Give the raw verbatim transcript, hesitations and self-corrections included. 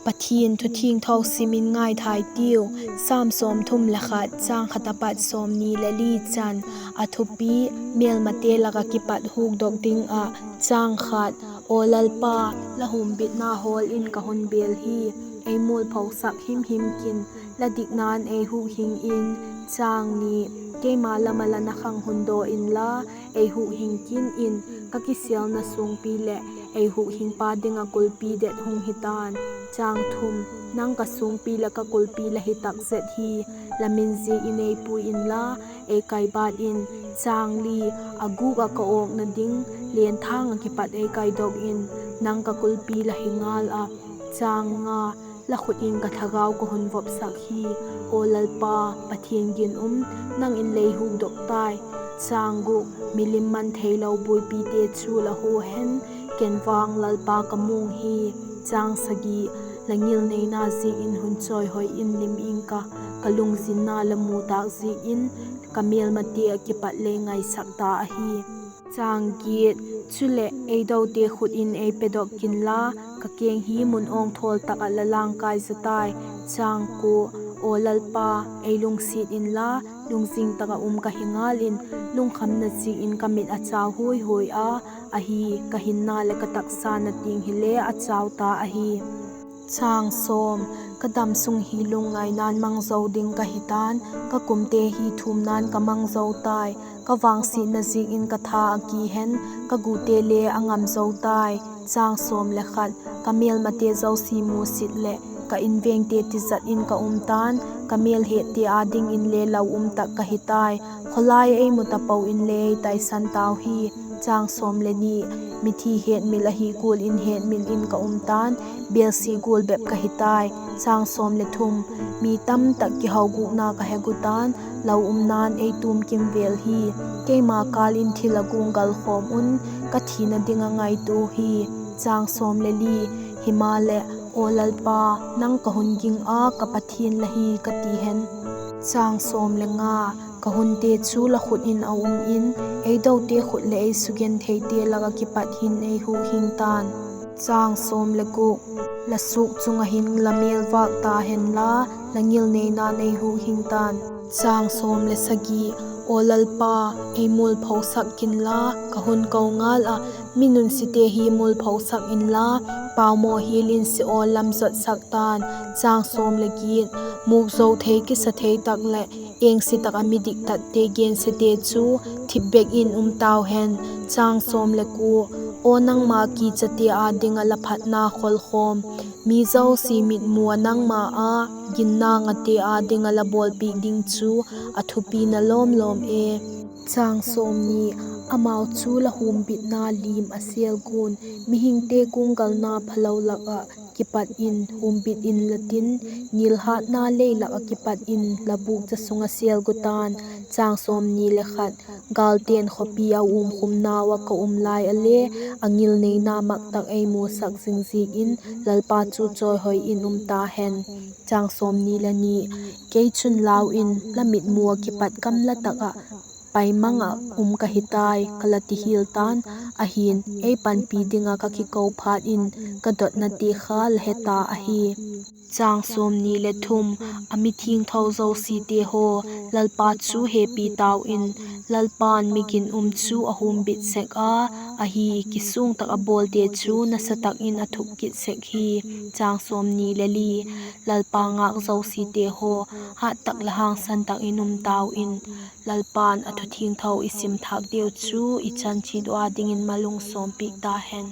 Pathian thu thiangtho sim in ngaithai tiu. Sam sawmthum le khat, châng khat apat sawmni le li chan. A thupi: Mêlmate lak ah kipat hukdok ding ah. Châng khat. Aw Lalpa, la humbitna hawl in ka hun bêl hi; ei mualphosak himhim kin; la dikna'n ei hukhing in. Châng ni. Keima lam ah la na khang hun daw inla, ei hukhing kin in; ka kisialna suangpi leh ei hukhingpa ding ah kulpi det hung hi ta'n. Châng thum. Nang ka suangpi leh ka kulpi la hi tak zet hi; la min ziakin ei pui inla, ei kaibat in. Châng li. A gûk ah ka awkna ding lenthâng ah kipat ei kaidok in; nang ka kulpi la hi ngal ah. Châng nga. La khut in ka thagau ka hun vopsak hi; aw Lalpa, Pathian ginum, nang in lei hukdok tai. Châng guk. Milim man theilo buaipite chu la hua hen; ken vang Lalpa ka muang hi. Châng sagi. La ngilneina ziakin hun chawihoi in lim ing ka; ka lungzinna la mu tâk ziakin ka mêlmate ah kipat lei ngaisak ta ahi. Châng giat. Chuleh, ei dote khut in ei pedok kinla, ka keng hi mun awngthawl tak ah la lângkai zaw tai. Châng kua. Aw Lalpa, ei lungsiat inla, lungzing tak ah um ka hi ngal in; lungkhamna ziakin ka mit a chau huai huai a, ahi, ka hinna leh ka taksa na tiang hile a chau ta ahi. Châng sawm. Ka damsung hi lungngaina'n mang zo ding ka hi ta'n; ka kumte hi thumna'n ka mang zo tai. Ka vangsiatna ziakin ka tha a ki hen; ka gute le a ngam zo tai. Châng sawm le khat. Ka mêlmate zosia musit leh ka invengte tizat in ka um ta'n; ka mêlhette â dingin le lau um tak ka hi tai. Khawlai ei mu tapo inle ei taisan tau hi. Châng sawm le ni. Mithi hetmil ahi gual in hetmil in ka um ta'n; bêlsia gual bep ka hi tai. Châng sawm le thum. Mi tamtak kihogûkna ka he gu ta'n; lau umna'n ei tum kimvêl hi. Keima kâl in thil a guanggal khawm un, ka thina ding a ngaitua hi. Châng sawm le li. Himaleh, aw Lalpa, nang ka hun ging a, ka Pathian la hi, ka ti hen. Châng sawm le nga. Ka hunte chu la khut in a um in; ei dote khut leh ei sugentheite lak ah kipat hin ei hukhing ta'n. Châng sawm le guk. La suak chung ah hin la mêl vâk ta henla, la ngilneina'n ei hukhing ta'n. Châng sawm le sagi. Aw Lalpa, ei mualphosak kinla, ka hun ko ngal ah; mi nunsite hi mualphosak inla, paumaw hial in Sheol lam zotsak ta'n. Châng sawm le giat. Mûk zo thei, kisa thei tak leh engsia tak ah midiktatte gensiate chu thip bek in um tau hen. Châng sawm le kua. Aw nangma kichate â ding ah la phatna kholkhawm, mi zosia mitmu ah nangma â ginna ngate â ding ah la bawlpiak ding chu a thupina lawm lawm e. Châng sawmni. Amau chu la humbitna lim a sêl guan, mihingte kuanggalna phalo lak ah kipat in humbit inla tin, ngilhâtna lei lak ah kipat in la bûkcha sung ah sêl gu ta'n. Châng sawmni le khat. Gâlte'n khawpi a umkhumnau ah ka um lai ah le, a ngilneina mak tak ei musak zing ziakin Lalpa chu chawihoi in um ta hen. Châng sawmni le ni. Kei chun lau in, la mitmu ah kipat gamla tak ah paimang ah um ka hi tai, ka la ti hial ta'n; ahi'n, ei panpi ding ah ka kiko phat in ka dotnate kha la he ta ahi. Châng sawmni le thum. A mithiangtho zosiate haw, Lalpa chu hepi tau in; Lalpa'n mi ginum chu a humbit sek a, ahi, kisuang tak a bawlte chu nasa tak in a thup kit sek hi. Châng sawmni le li. Lalpa ngâk zosiate haw, hat tak leh hangsan tak in um tau in; Lalpa'n a thu thiangtho i sim thâkteu chu i chan chiat uh â dingin malung sawmpiak ta hen.